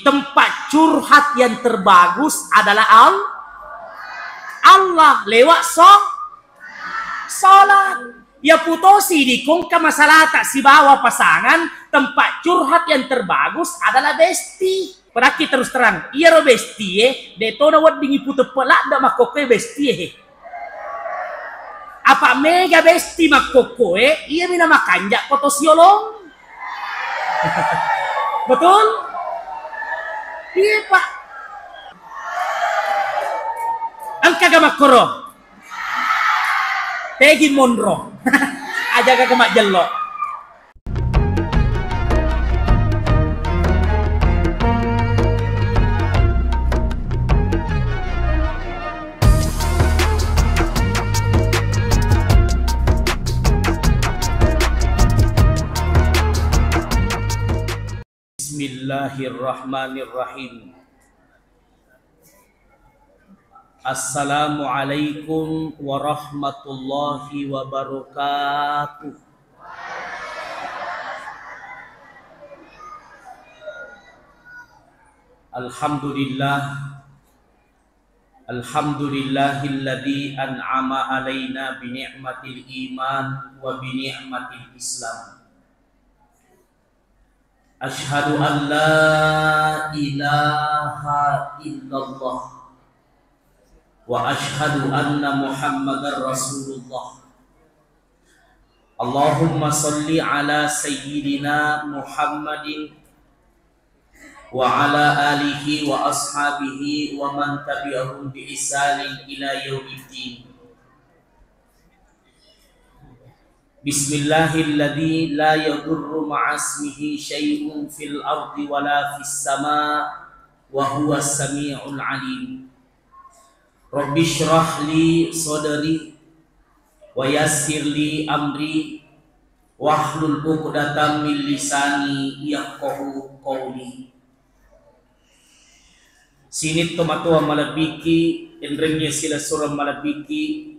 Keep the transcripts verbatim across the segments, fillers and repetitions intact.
Tempat curhat yang terbagus adalah Al-, Allah lewat so-, salat. Ya putosi di kongka masalata sibawa pasangan, tempat curhat yang terbagus adalah besti. Padakki terus terang, iyaro bestie, de tona wedding iputeppe ladda makkokkoe bestie he. Apa mega besti makkokkoe, iyami na makanja ko to siolong. Betul? Iya, Pak. Engka ga makkoro? Tegi monro. Aja ga majjello. Bismillahirrahmanirrahim. Assalamualaikum warahmatullahi wabarakatuh. Alhamdulillah. Alhamdulillahilladzi an'ama alaina bi ni'matil iman wa bi ni'matil islam. Asyhadu an la ilaha illallah wa asyhadu anna Muhammadar Rasulullah. Allahumma salli ala sayyidina Muhammadin wa ala alihi wa ashabihi wa man tabi'ahum bi ihsanin ila yaumiddin. Bismillahilladzi la yadurru ma'asmihi syai'un fil ardi wala fis sama wa huwas sami'ul alim. Rabbi shrah li sadri wa yassir li amri wahlul uqdatam min lisani yafqahu qawli. Sining tomatoa malebbiki, enrengnge silessureng malebbiki,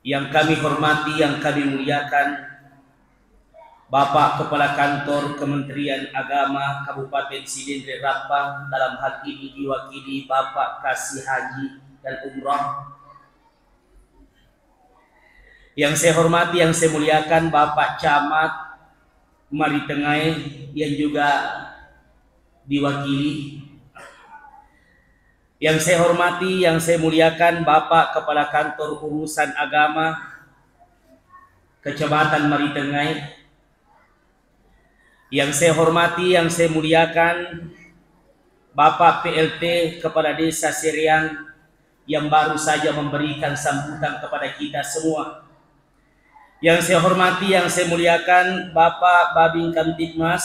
yang kami hormati, yang kami muliakan, Bapak Kepala Kantor Kementerian Agama Kabupaten Sidenreng Rappang, dalam hal ini diwakili Bapak Kasih Haji dan Umrah. Yang saya hormati, yang saya muliakan Bapak Camat Maritengae yang juga diwakili. Yang saya hormati, yang saya muliakan Bapak Kepala Kantor Urusan Agama Kecamatan Maritengae. Yang saya hormati, yang saya muliakan Bapak P L T Kepala Desa Sereang yang baru saja memberikan sambutan kepada kita semua. Yang saya hormati, yang saya muliakan Bapak Babin Kamtibmas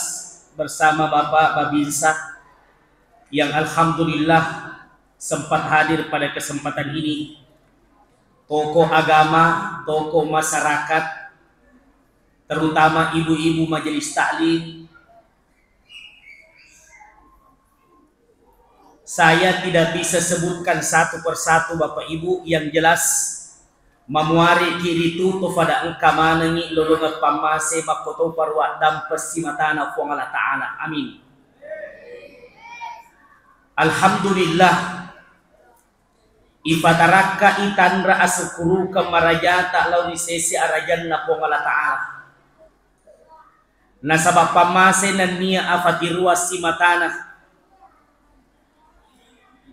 bersama Bapak Babinsa yang alhamdulillah sempat hadir pada kesempatan ini. Tokoh agama, tokoh masyarakat, terutama ibu-ibu majelis taklim. Saya tidak bisa sebutkan satu persatu, Bapak Ibu, yang jelas mamuariki ritu to pada engka manengi lolongeng pammase makkotopa ruaddampeng simatana Puang Allah Ta'ala. Amin. Alhamdulillah. Ipatarakkai tanra asukkurukeng marajata lao ri sese arajanna Puang Allah Ta'ala. Nasaba pammase nennia afatirua simatana.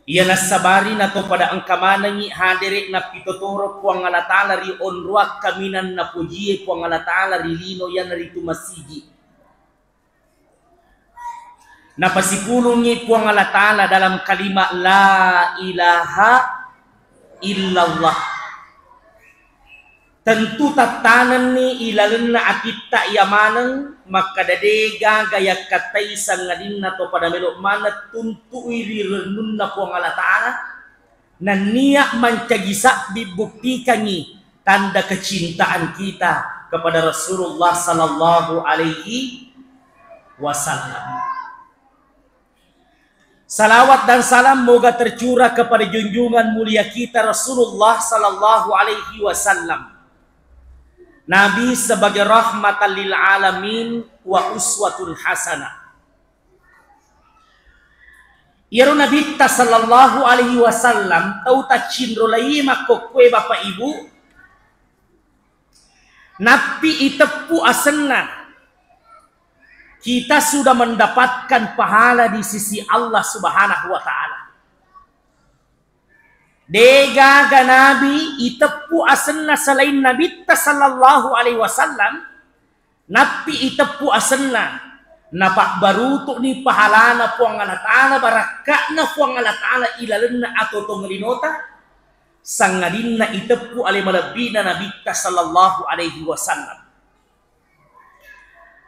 Iya nassabari nato pada engka manengi hadere nappitotoro Puang Allah Ta'ala ri onroang kaminang napojie Puang Allah Ta'ala ri lino, iyanaritu masigi. Napasipulungngi Puang Allah Ta'ala dalam kalimat la ilaha illallah. Tentu tattanenni ilalenna atitta iya maneng, makkada de gaga yakkattai sangadinna to pada melo maneng tuntui ri rennunna Puang Allah Ta'ala. Nennia mancaji sabbi buktikangngi tanda kecintaan kita kepada Rasulullah sallallahu alaihi wasallam. Salawat dan salam moga tercurah kepada junjungan mulia kita Rasulullah sallallahu alaihi wasallam. Nabi sebagai rahmatan lil alamin wa uswatun hasanah. Iyaro Nabitta sallallahu alaihi wasallam tau taccinrolai makkokkoe, Bapak Ibu, nappi iteppu asenna, kita sudah mendapatkan pahala di sisi Allah Subhanahu wa Ta'ala. Degaga nabi iteppu asenna selain Nabitta sallallahu alaihi wasallam, nappi iteppu asenna, napabbarutu'ni pahalana Puang Allah Ta'ala, barakka'na Puang Allah Ta'ala ilalenna atotong linota, sangadinna iteppu ale malebbina Nabitta sallallahu alaihi wasallam.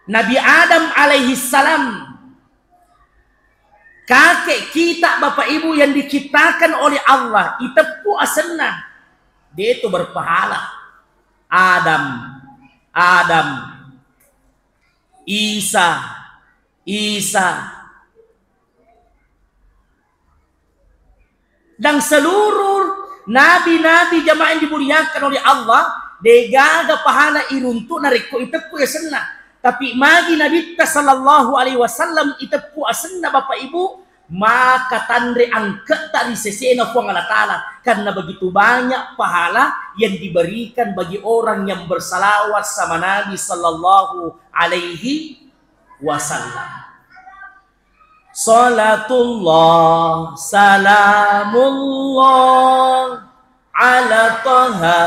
Nabi Adam alaihi salam, kakek kita, Bapak Ibu, yang diciptakan oleh Allah, iteppu asenna, dia itu berpahala. Adam, Adam, Isa, Isa. Dan seluruh nabi-nabi, jamaah yang dimuliakan oleh Allah, degaga pahala iruntu narekko iteppu asenna. Tapi magi Nabitta sallallahu alaihi wasallam iteppu asenna, Bapak Ibu, maka tanre angke'ta ri sesena Puang Allah Ta'ala, karena begitu banyak pahala yang diberikan bagi orang yang bersalawat sama Nabi sallallahu alaihi wasallam. Salatullah, salamullah, ala Taha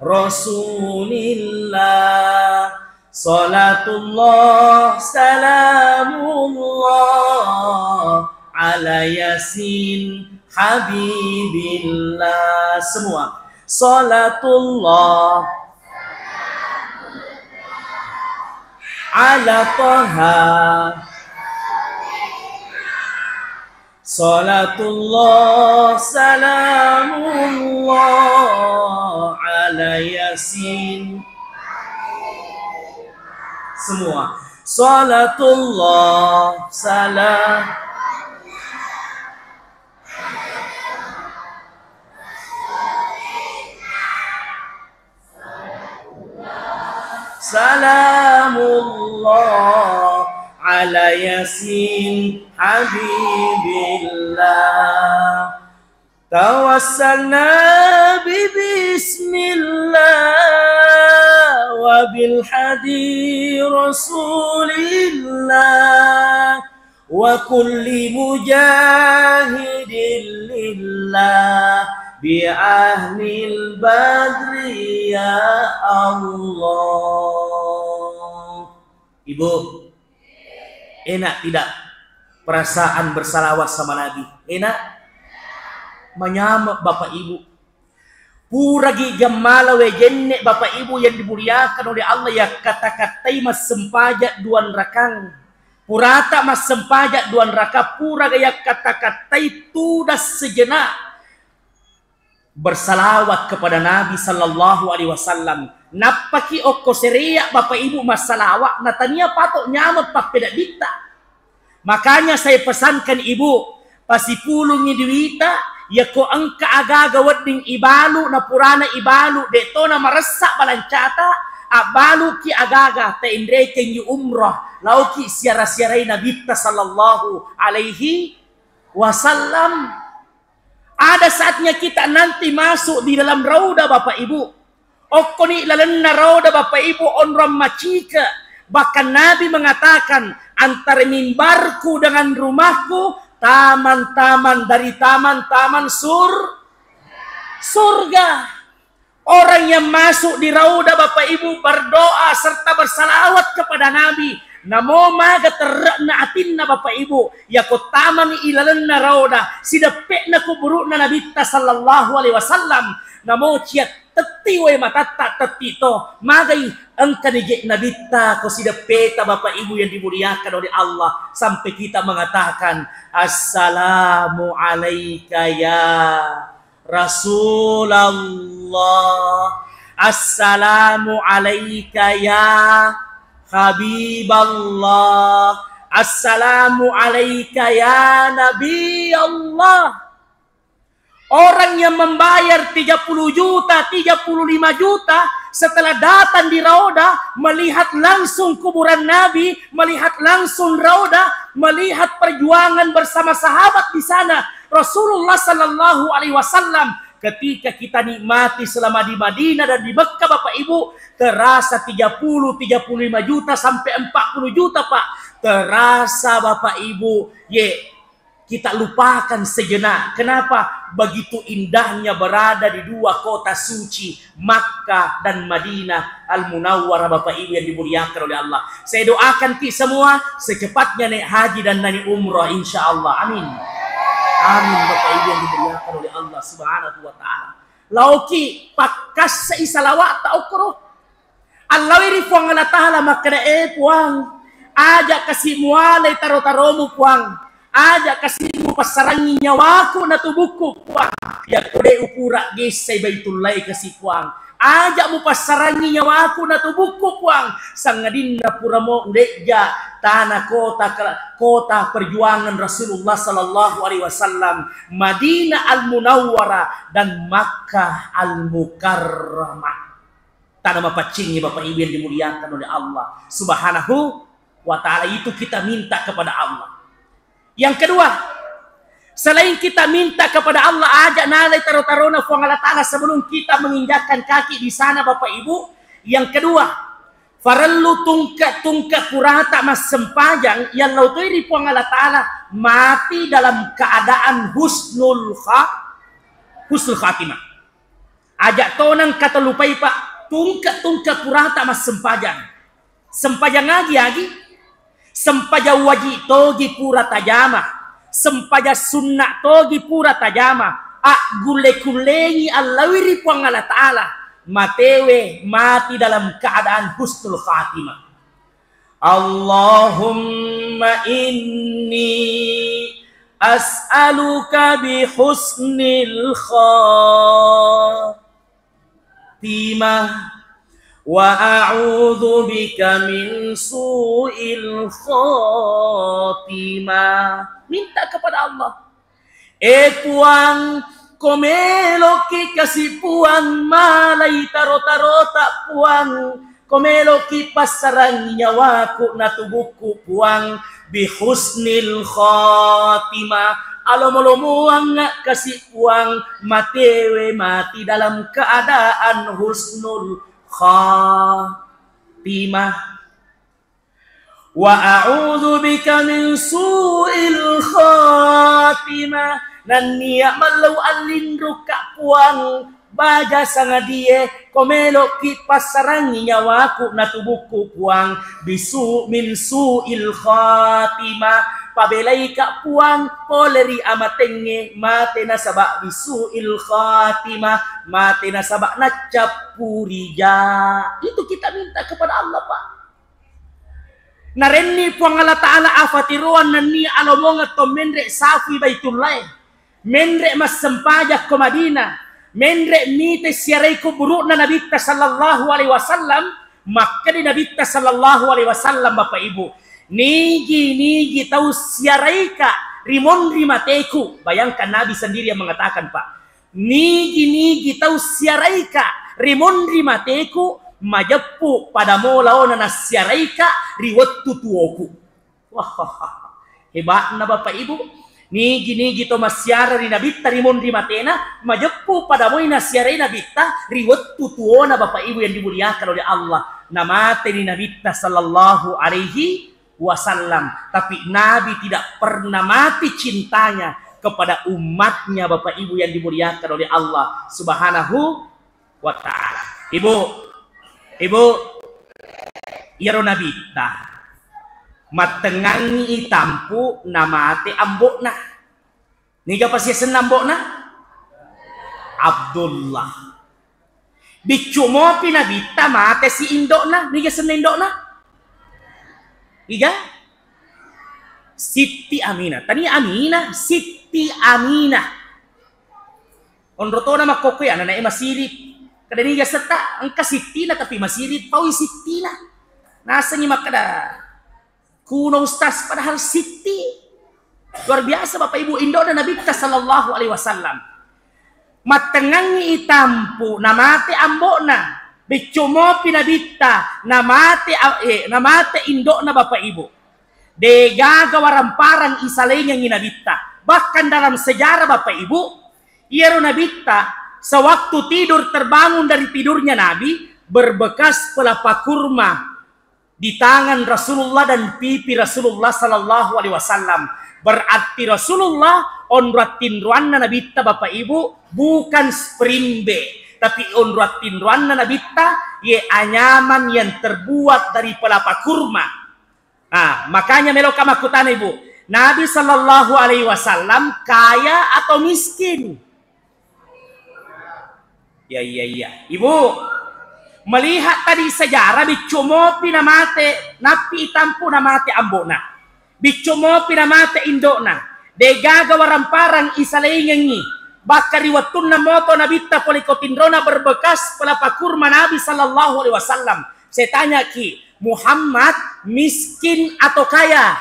Rasulillah. Salatullah, salamullah, ala Yasin Habibillah. Semua. Salatullah, ala Taha. Salatullah, salamullah, ala Yasin. Semua. Salatullah, salam. Salamullah ala Yasin Habibillah. Tawassalna bi bismillah wa bil hadi Rasulillah. Wa kulli mujahidin lillah bi ahlil badri ya Allah. Ibu, enak tidak perasaan bersalawat sama Nabi? Enak? Manyameng, Bapak Ibu. Puragi gammala wae jenne, Bapak Ibu yang dimuliakan oleh Allah, yakkata-katai massempajang duan rakang. Purata massempajang duan rakang, puraga yakkata-katai tudang sejenak bersalawat kepada Nabi sallallahu alaihi wasallam. Nappaki okko serea, Bapak Ibu, massalawat, natania pato nyameng pappedabbitta. Makanya saya pesankan ibu, pasipulungngi duita, yako engka agaga wedding ibalu, na purana ibalu, de tona maressa balancata, abbaluki agaga, tainrekengngi umrah, laoki siara-siarai Nabitta sallallahu alaihi wasallam. Ada saatnya kita nanti masuk di dalam rauda, Bapak Ibu. Okkoni lalenna rauda, Bapak Ibu, onrong macike. Bahkan Nabi mengatakan, antara mimbarku dengan rumahku, taman-taman dari taman-taman sur-, surga. Orang yang masuk di rauda, Bapak Ibu, berdoa serta bersalawat kepada Nabi, namo maga terre'na atinna, Bapak Ibu, yako tamani ilalenna rauda, sideppe'na kuburu'na Nabitta sallallahu alaihi wasallam, namo ciat tetti wae matatta, tetti to, magai engkani je Nabitta ko sideppeta, Bapak Ibu yang dimuliakan oleh Allah, sampai kita mengatakan, "Assalamu alaika ya Rasulullah, assalamu alaika ya Habiballah, assalamu alaika ya Nabi Allah." Orang yang membayar tiga puluh juta, tiga puluh lima juta, setelah datang di rauda, melihat langsung kuburan Nabi, melihat langsung rauda, melihat perjuangan bersama sahabat di sana, Rasulullah sallallahu alaihi wasallam, ketika kita nikmati selama di Madinah dan di Mekah, Bapak Ibu, terasa tiga puluh, tiga puluh lima juta sampai empat puluh juta, Pak. Terasa, Bapak Ibu, ye, kita lupakan sejenak. Kenapa? Begitu indahnya berada di dua kota suci, Makkah dan Madinah Al-Munawwarah, Bapak Ibu yang dimuliakan oleh Allah. Saya doakan ki semua secepatnya naik haji dan naik umrah, insya Allah. Amin. Amin, Bapak Ibu yang dimuliakan oleh Allah Subhanahu wa Ta'ala. Laoki pakkassai salawat ta okkoro. Allawai ri Puang Allah Ta'ala makkeda, "Eh, Puang, aja kasi mualai taro-taromu, Puang. Aja kasi mupassarangi nyawaku na tubukku, Puang. Yakko de upura gessai Baitullahi kasi, Puang. Aja mupassarangi nyawaku na tubukku, Puang. Sangadinna puramo udeja tana kota, kota perjuangan Rasulullah sallallahu alaihi wasallam, Madinah Al-Munawwarah dan Makkah Al-Mukarramah." Tana mapaccingi, Bapak Ibu yang dimuliakan oleh Allah Subhanahu wa Ta'ala, itu kita minta kepada Allah. Yang kedua, selain kita minta kepada Allah, aja nalai taro-tarona Puang Allah Ta'ala sebelum kita menginjakkan kaki di sana, Bapak Ibu. Yang kedua, farellu tungke-tungke purata massempajang, yang lautoi ri Puang Allah Ta'ala, mati dalam keadaan husnul kha-, husnul khatimah. Aja tonang katellupai, Pak, tungke-tungke purata massempajang. Sempajang agi-agi? Sempajang wajib togi pura tajama. Sempajang sunna togi pura tajama. Aggulle-kullengi allawi ri Puang Allah Ta'ala. Matewe mati dalam keadaan husnul khatimah. Allahumma inni as'aluka bi husnil khatimah wa a'udzu bika min su'il khatimah. Minta kepada Allah. Eh Puang, ko meloki kasi Puang, malai taro-tarota Puang, ko meloki passarangi nyawaku na tubukku Puang, bi husnil khatimah, alomo-lomoang kasi Puang, matewe mati dalam keadaan husnul khatimah. Wa a'udzu bika min su'il khatimah. Nannia mellau allinrukka Puang, baja sangadie, ko meloki passarangi nyawaku na tubukku Puang, bisu min su'il khatimah. Pabelaika Puang pole ri amatengnge mate nasaba bisu'il khatimah, mate nasaba naccappu rija. Itu kita minta kepada Allah, Pak. Narenni Puang Allah Ta'ala afatiroang nennia alomongeng to menre safui Baitullae, menre massempajang ko Madinah, menre mite siarai kuburu'na Nabitta sallallahu alaihi wasallam, makkeda Nabitta sallallahu alaihi wasallam, Bapak Ibu, nigi-nigi tau siaraika ri monri mateku, bayangkan Nabi sendiri yang mengatakan, Pak, nigi-nigi tau siaraika ri monri mateku, majeppu pada mo laona nassiaraika ri wettu tuoku. Wah, hebatna Bapak Ibu. Nigi-nigi to massiara ri Nabitta ri monri matena, majeppu pada moi nassiarai Nabitta ri wettu tuona, Bapak Ibu yang dimuliakan oleh Allah. Namateni Nabitta sallallahu alaihi wasallam. Tapi Nabi tidak pernah mati cintanya kepada umatnya, Bapak Ibu yang dimuliakan oleh Allah Subhanahu wa Ta'ala. Ibu, Ibu, iyaro Nabitta mattengngangngi itampu namate ambo'na. Niga pasiasenna ambo'na? Abdullah. Biccu mopi Nabitta mate si indo'na. Niga senna indo'na? Iga? Sitti Aminah. Tania Aminah, Sitti Aminah. Onro tona makkokkoe ananae masirip. Kada niga setta, engka sittina tapi masirip, paui sittina. Nasengi makkeda, kuno ustaz, padahal sitti. Luar biasa Bapak Ibu, indo'na Nabitta sallallahu alaihi wasallam. Mattengngangngi itampu, namate ambo'na. Biccu mopi Nabitta, namate a-, eh, namate indo'na Bapak Ibu. Degaga waramparang isalengengi Nabitta. Bahkan dalam sejarah, Bapak Ibu, iyaro Nabitta sewaktu tidur, terbangun dari tidurnya Nabi, berbekas pelapa kurma di tangan Rasulullah dan pipi Rasulullah sallallahu alaihi wasallam. Berarti Rasulullah, onro attinroanna Nabitta, Bapak Ibu, bukan spring bed, tapi onro attinroanna Nabitta, ye anyaman yang terbuat dari pelapa kurma. Ah, makanya meloka makkutana, Ibu. Nabi sallallahu alaihi wasallam kaya atau miskin? Ya, iya, iya. Ibu, melihat tadi sejarah, biccu mopi namate, nappi itampu namate ambona. Biccu mopi namate indokna. Degaga waramparang isalengengi. Bahkan ri wettunna moto Nabitta pole ko tinrona berbekas pelapa kurma Nabi sallallahu alaihi wasallam. Saya tanya ki, Muhammad miskin atau kaya?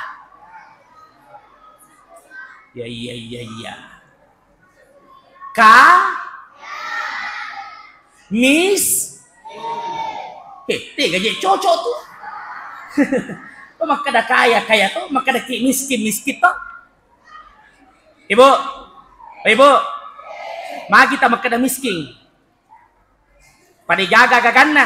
Ya, iya, iya, iya. Ka? Mis? Eh, tega je cocok tu. Kok makkeda kaya, kaya to, makkeda ki miskin, miskin to. Ibu, Ibu, magi ta makkeda miskin. Pada gaga gaganna.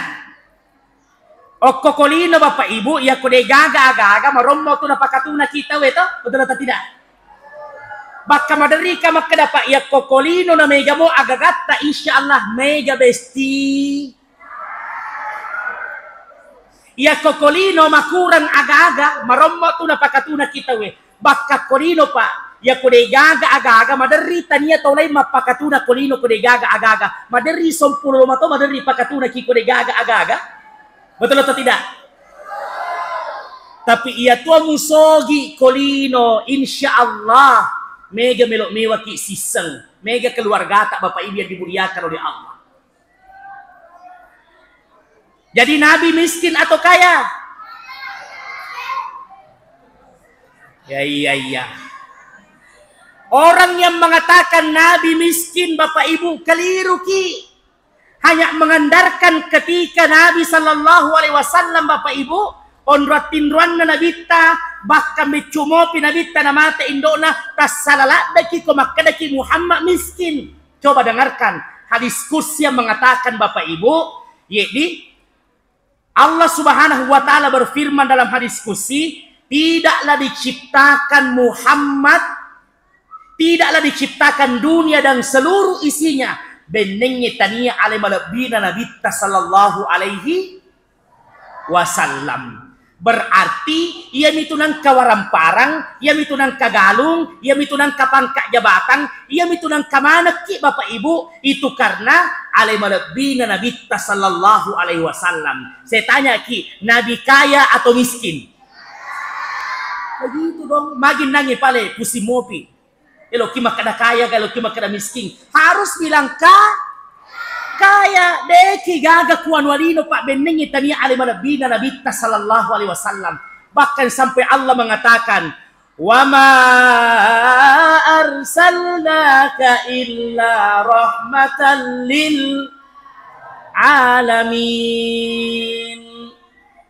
Okko ko lino, Bapak Ibu, iyako de gaga aga-aga, marommo tu napakatuna kita we to, betul atau tidak? Bakka maderri ka makkeda, Pak, iyako ko lino na mega mo agagatta, insya Allah mega, Besti. Iyako ko lino makurang aga-aga, marommo tu napakatuna kita we. Bakka ko lino, Pak, iyako de gaga aga-aga, maderri tania tau lain mappakatuna ko lino ko de gaga aga-aga. Maderri sompulo mato, maderri pakatuna ki ko de gaga aga-aga. Betul atau tidak? Tapi iya tua musogi ko lino, insya Allah mega melo mewaki sisseng, mega keluargata, Bapak Ibu yang dimuliakan oleh Allah. Jadi Nabi miskin atau kaya? Ya, iya, iya. Orang yang mengatakan Nabi miskin, Bapak Ibu, keliru ki. Hanya mengandalkan ketika Nabi sallallahu alaihi wasallam, Bapak Ibu, onro attinroanna Nabitta, bahkan biccu mopi Nabitta namate indokna, tassala laddaki ko makkedaki Muhammad miskin. Coba dengarkan hadis qudsi yang mengatakan, Bapak Ibu, yaitu Allah Subhanahu wa Ta'ala berfirman dalam hadis qudsi, "Tidaklah diciptakan Muhammad, tidaklah diciptakan dunia dan seluruh isinya, bennengngi tania ale malebbina Nabitta sallallahu alaihi wasallam." Berarti iyamitu nengka waramparang, iyamitu nengka galung, iyamitu nengka pangkat jabatan, iyamitu nengka manekki, Bapak Ibu, itu karena ale malebbina Nabitta sallallahu alaihi wasallam. Saya tanya ki, Nabi kaya atau miskin? Begitu dong, magi nangi pale pusing mopi. Eloki makkeda kaya, eloki makkeda miskin. Harus bilang ka-, kaya. Deki gaga kuanu alino, Pak, bennengngi tania ale malebbina Nabitta sallallahu alaihi wasallam. Bahkan sampai Allah mengatakan, "Wa ma arsalnaka illa rahmatan lil alamin."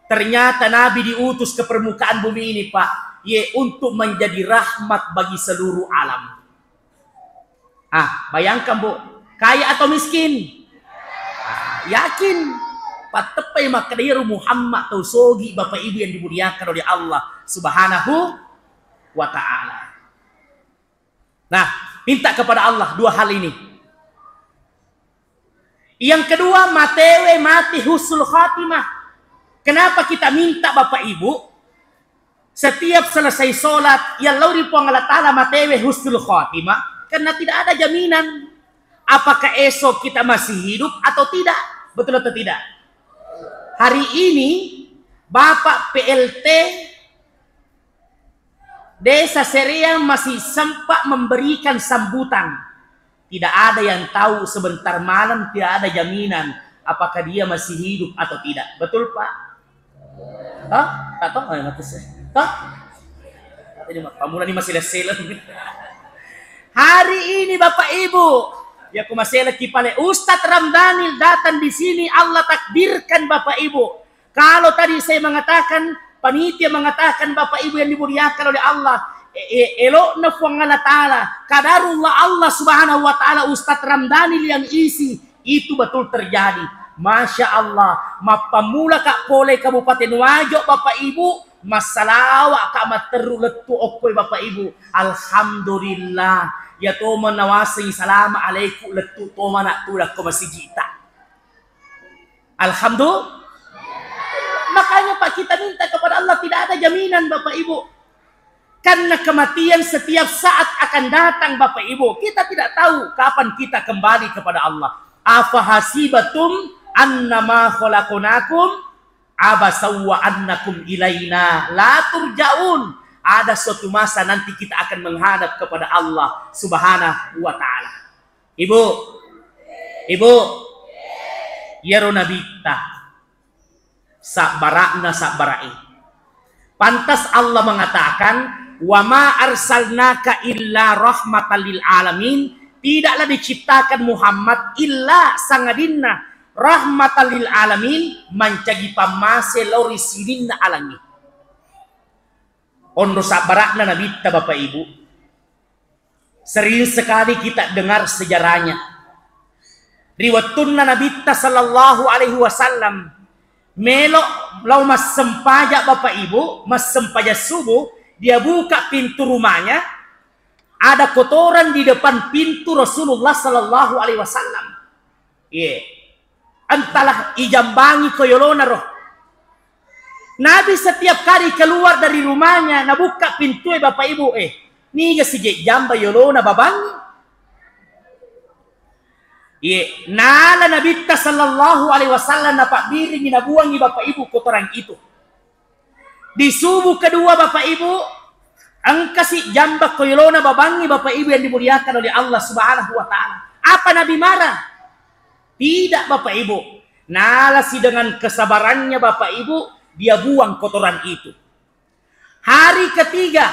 Ternyata Nabi diutus ke permukaan bumi ini, Pak, ye, untuk menjadi rahmat bagi seluruh alam. Ah, bayangkan, Bu, kaya atau miskin? Ah, yakin. Patteppai makkeda iyaro Muhammad tau sogi, Bapak Ibu yang dimuliakan oleh Allah Subhanahu wa Ta'ala. Nah, minta kepada Allah dua hal ini. Yang kedua, matewe mati husnul khatimah. Kenapa kita minta, Bapak Ibu? Setiap selesai sholat, yang lauri Puang Allah Ta'ala matewe husnul khatimah, karena tidak ada jaminan apakah esok kita masih hidup atau tidak. Betul atau tidak? Hari ini, Bapak P L T Desa Sereang masih sempat memberikan sambutan. Tidak ada yang tahu, sebentar malam tidak ada jaminan apakah dia masih hidup atau tidak. Betul, Pak? Toh? Tak tahu, eh, mati saya. Toh? Ini mah, pamula ini masih selesai. Hari ini, Bapak Ibu, ya, aku masih lagi pale. Ustadz Ramdhanil datang di sini, Allah takdirkan, Bapak Ibu. Kalau tadi saya mengatakan Panitia mengatakan, Bapak Ibu yang dimuliakan oleh Allah, e-, e-, elokna Fuang Allah Ta'ala, kadarullah Allah Subhanahu wa Ta'ala, Ustadz Ramdhani Liang Isi, itu betul terjadi. Masya Allah, mappammula ka pole Kabupaten Wajo, Bapak Ibu, massalawa ka matteru lettu okkoi, Bapak Ibu. Alhamdulillah, ya to menawaseng salama alaiku lettu to mana tudakko masijita. Alhamdulillah. Makanya, Pak, kita minta kepada Allah, tidak ada jaminan, Bapak Ibu. Karena kematian setiap saat akan datang, Bapak Ibu. Kita tidak tahu kapan kita kembali kepada Allah. Afahasibatum annama khalaqnakum abasa wa annakum ilaina la turja'un. Ada suatu masa nanti kita akan menghadap kepada Allah Subhanahu wa Ta'ala. Ibu, Ibu, iyaro Nabitta, sabbara'na sabbara'e. Pantas Allah mengatakan, "Wa ma arsalnaka illa rahmatan lil alamin." Tidaklah diciptakan Muhammad illa sangadinna rahmatan lil alamin, mancaji pammase lao ri sininna alangnge. Onro sabbara'na Nabitta, Bapak Ibu. Sering sekali kita dengar sejarahnya. Ri wettunna Nabitta sallallahu alaihi wasallam melo lao massempaja, Bapak Ibu, massempaja subuh, dia buka pintu rumahnya, ada kotoran di depan pintu Rasulullah sallallahu alaihi wasallam. Iye. Entahlah ijambangi ko yolona ro. Nabi setiap kali keluar dari rumahnya, nabuka pintue, Bapak Ibu, eh, niga sije jamba yolona babangi. Iye, nala Nabitta sallallahu alaihi wasallam napabbiringi, nabuangi, Bapak Ibu, kotoran itu. Di subuh kedua, Bapak Ibu, engkasi jamba ko yolona babangi, Bapak Ibu yang dimuliakan oleh Allah Subhanahu wa Ta'ala. Apa Nabi marah? Tidak, Bapak Ibu. Nalasi dengan kesabarannya, Bapak Ibu, dia buang kotoran itu. Hari ketiga,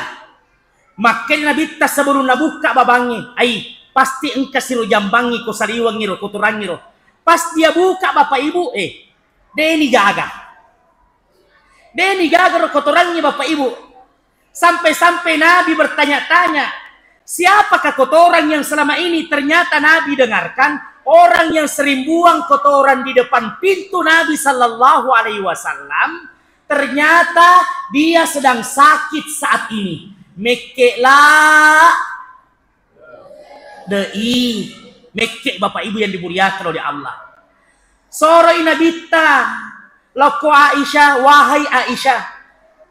makkeda Nabitta sebelum nabuka babangi, ai, pasti engkasi ro jambangi ko saliwengi ro, kotorangi ro. Pas dia buka, Bapak Ibu, eh, deni gaga. Deni gaga ro kotorangnge, Bapak Ibu. Sampai-sampai Nabi bertanya-tanya, siapakah kotoran yang selama ini? Ternyata Nabi dengarkan orang yang sering buang kotoran di depan pintu Nabi sallallahu alaihi wasallam, ternyata dia sedang sakit saat ini. Mekke la De'i, mekke Bapak Ibu yang dimuliakan oleh Allah. Soroi Nabitta, lokko Aisyah, "Wahai Aisyah,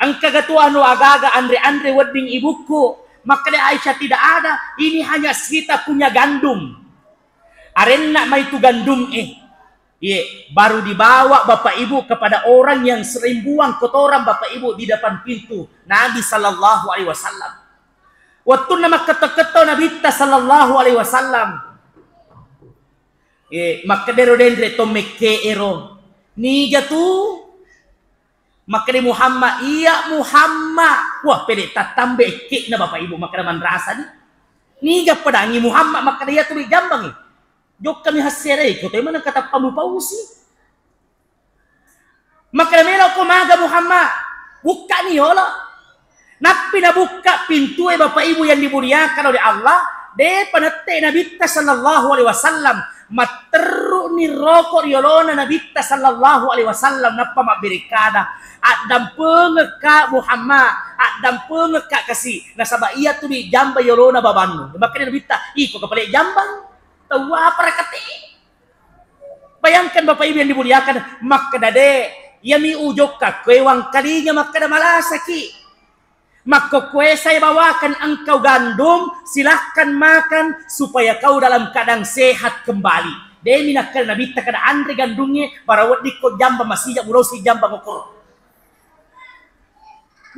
engkaga tu anu agaga anre-anre wedding ibukku?" Makkeda Aisyah, "Tidak ada, ini hanya sita punya gandum." Arenna maitu gandum e. Ye, baru dibawa Bapak Ibu kepada orang yang sering buang kotoran Bapak Ibu di depan pintu Nabi sallallahu alaihi wasallam. Wettunna makketto-ketto Nabitta sallallahu alaihi wasallam. Eh, makkedero denre to mekke ero. Niga tu? Makkede Muhammad, "Iya Muhammad." Wah, pede tattambe ekke'na Bapak Ibu, makkeda manrasa ni. Niga pedangi Muhammad, makkeda iya tu dijambangi. Jokkami hasserei, ko to maneng katappamu pausi. Makkeda, "Melo ko maga Muhammad, bukkani yolo." Nappi nabukka pintue, Bapak Ibu yang dimuliakan oleh Allah, depa nette Nabitta sallallahu alaihi wasallam, matterru'ni roko ri yolona Nabitta sallallahu alaihi wasallam, nappa mabbere kada, "Addampengekka Muhammad, addampengekka kasi, nasaba iya tu dijamba yolona babannu." Makkeda Nabitta, "Iko kapale jambang, tau apa rakate?" Bayangkan Bapak Ibu yang dimuliakan, makkeda de, iyami ujokka koe wangkalinga makkeda malasaki. Makkokkoe saya bawakan engkau gandum, silahkan makan supaya kau dalam keadaan sehat kembali. Demi nakkeda Nabitta kada anre gandungnge, bara weddikko jamba masija mulosi jamba ngokoro.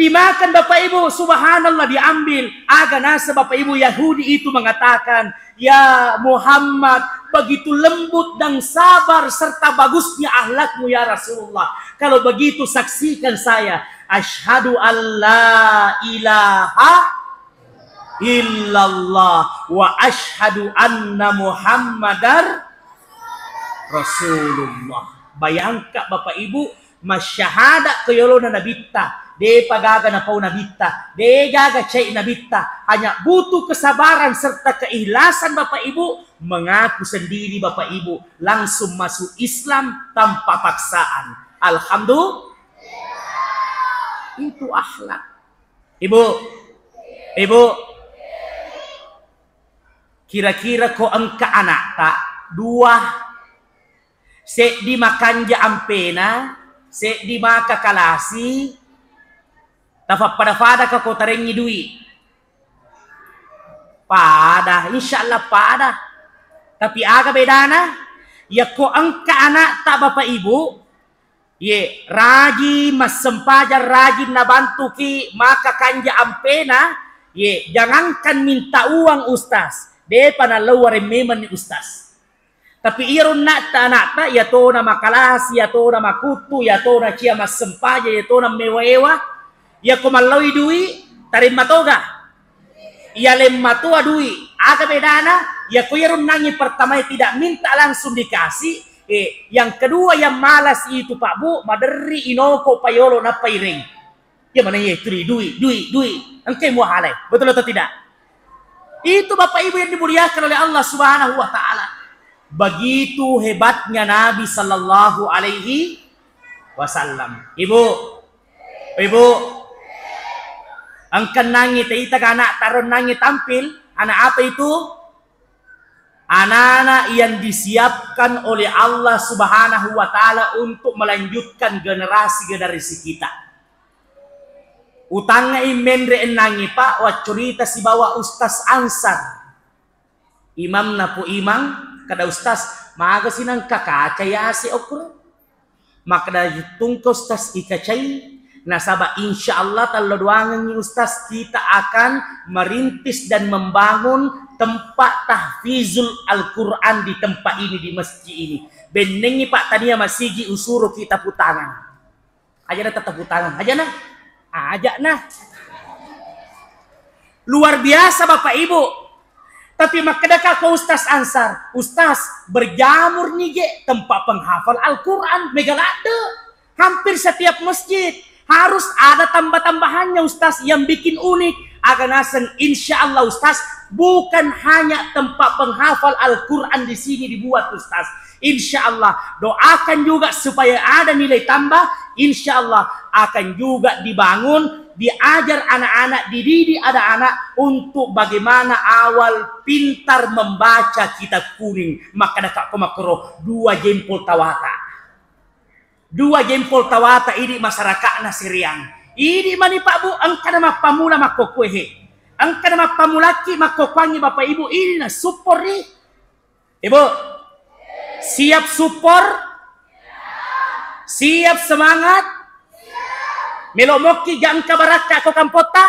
Dimakan Bapak Ibu, subhanallah, diambil. Aga naseng Bapak Ibu, Yahudi itu mengatakan, "Ya Muhammad, begitu lembut dan sabar serta bagusnya akhlakmu ya Rasulullah. Kalau begitu saksikan saya, asyhadu alla ilaha illallah wa asyhadu anna Muhammadar Rasulullah." Bayangka Bapak Ibu, masyahada ko yolona Nabitta, Depa gaga napau nabitta, de gaga cai nabitta, hanya butuh kesabaran serta keikhlasan Bapak Ibu, mengaku sendiri Bapak Ibu, langsung masuk Islam tanpa paksaan. Alhamdulillah. Itu akhlak. Ibu, Ibu, kira-kira ko engka anakta dua, seddi makanja ampena, seddi maka kalasi, tafappada-pada ka ko tarengngi dui? Pada, insya Allah pada. Tapi aga bedana? Yakko engka anakta Bapak Ibu, ye, rajin massempajang, rajin nabantuki maka kanja ampena, ye, jangankan minta uang, Ustaz, depa nallau wareng memenni, Ustaz. Tapi iyaro anakta, anakta, iyatona makalasi, iyatona makuttu, iyatona cia massempajang, iyatona mewa-ewa, yakko mallaui dui, taremma toga? Iyaleng matoa dui. Aga bedana? Yakko iyaro nangngi pertamae tidak minta langsung dikasih, eh, yang kedua yang malas itu, Pak Bu, maderri inoko payolo nappa ireng. Iya mana iya itu dui, dui, dui. Engkai mua halai. Betul atau tidak? Itu Bapak Ibu yang dimuliakan oleh Allah Subhanahu wa Ta'ala. Begitu hebatnya Nabi Sallallahu Alaihi Wasallam. Ibu, Ibu, engka nangngi teita anak taron nangngi tampil, anak apa itu? Anak-anak yang disiapkan oleh Allah Subhanahu wa Ta'ala untuk melanjutkan generasi-generasi kita. Utangngai menre ennangngi, Pak, waccurita sibawa Ustaz Ansar. Imamna pu imang, kada Ustaz, magasi nangka kaca yase okro. Makkeda, "Tungke Ustaz ikacai, nasaba insya Allah tallo doangengngi Ustaz, kita akan merintis dan membangun tempat tahfizul Al-Quran di tempat ini, di masjid ini." Bennengngi Pak, tania masigi usuro kita putangan. Aja na tepuk tangan, aja na. Aja na. Luar biasa Bapak Ibu. Tapi makkedaka ko Ustaz Ansar, "Ustaz, berjamur nih je tempat penghafal Al-Quran, mega ladde. Hampir setiap masjid harus ada tambah-tambahannya Ustaz yang bikin unik." Aga naseng, insya Allah Ustaz, bukan hanya tempat penghafal Al-Quran di sini dibuat Ustaz. Insya Allah, doakan juga supaya ada nilai tambah. Insya Allah akan juga dibangun, diajar anak-anak, dididik anak-anak untuk bagaimana awal pintar membaca kitab kuning. Makkeda ka ko makkoro, dua jempol tawata. Dua jempol tawata idi masyarakatna Seriang. Idi mani Pak Bu, engkana mappamula makkokkoe he. Engkana mappamulakki makkokkoangngi Bapak Ibu, idi na support ri. Ibu, siap support? Siap semangat? Melo mokki jangka barakka ko kampotta?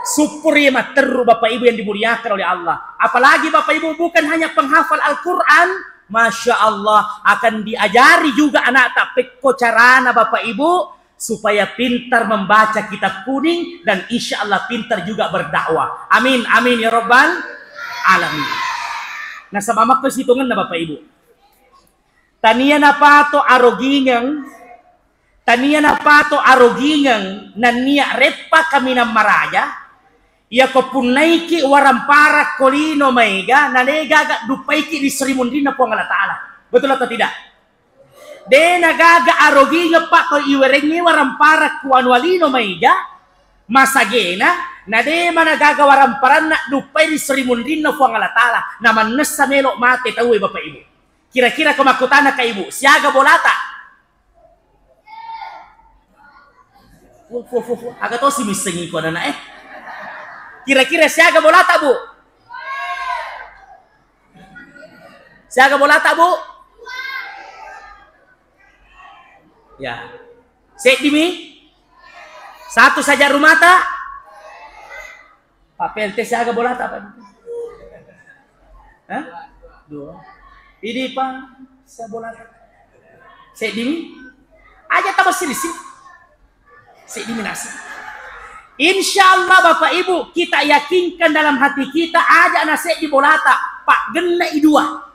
Support ye matteru Bapak Ibu yang dimuliakan oleh Allah. Apalagi Bapak Ibu bukan hanya penghafal Al-Quran, Masya Allah akan diajari juga anak tak pekko carana Bapak Ibu supaya pintar membaca kitab kuning dan insya Allah pintar juga berdakwah. Amin, amin ya rabbal alamin. Nasaba makko sitongenna Bapak Ibu. Tania napato arogingeng, tania napato arogingeng, nannia reppa kaminang maraja, iyako punnaiki warampara ko lino maega, nade gaga duppaiki ri sri munrinna Puang Allah Ta'ala. Betul atau tidak? De nagaga arogingeng Pak ko iwerengngi warampara ku anu alino maega, masagena, nade managaga waramparanna duppai ri sri munrinna Puang Allah Ta'ala, namannessa melo mate tauwe Bapak Ibu. Kira-kira ko makkutana ka Ibu, siaga bolata? Fuh, fuh, fuh, fuh. Aga tosi missengi ko anak eh. Kira-kira siaga bolata, Bu? Siaga bolata, Bu? Ya. Seddi mi? Satu saja rumata? Pak P L T siaga bolata, Pak? Hah? Dua. Ini, Pak, saya bolata. Seddi mi? Aja tambah silisi. Seddi mi nasi. Insya Allah, Bapak Ibu, kita yakinkan dalam hati kita, aja na seddi bolata, Pak, genne i dua.